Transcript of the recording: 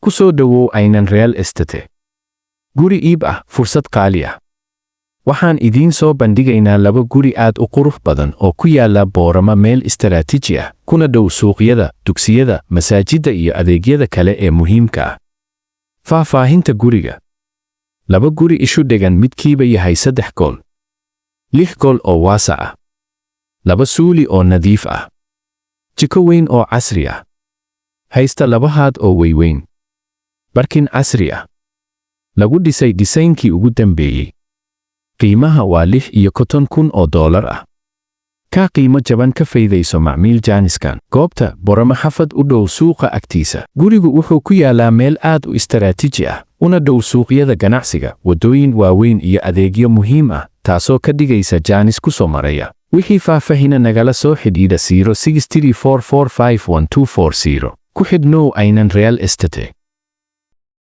Ku soo dhowow Aynan Real Estate. Guri iib ah, fursad qaali ah. Waxaan idiin soo bandhigaynaa laba guri aad u qurux badan oo ku yaala Boorama, meel istaraatiiji ah, kuna dhow suuqyada, dugsiyada, masaajidda iyo adeegyada kale ee muhiimka ah. Faahfaahinta guriga: laba guri ishu dhegan, midkiiba yahay saddex qol, lix qol oo waasac ah, laba suuli oo nadiif ah, jiko weyn oo casri ah, haysta laba haad oo weyweyn, parking casri ah, lagu dhisay dhisaynkii ugu dambeeyey. Qiimaha waa 56,000 oo doolar ah. Kaa qiimo jaban ka faydayso, macmiil, jaaniskan. Goobta: Borama, xafad u dhow suuqa agtiisa. Gurigu wuxuu ku yaalaa meel aad u istaraatiiji ah, una dhow suuqyada ganacsiga, waddooyin waaweyn iyo adeegyo muhiim ah, taasoo ka dhigaysa jaanis ku soo maraya. Wixii faahfaahina nagala soo xidhiidha 0634451240. Ku xidhnow Aynan Real Estate.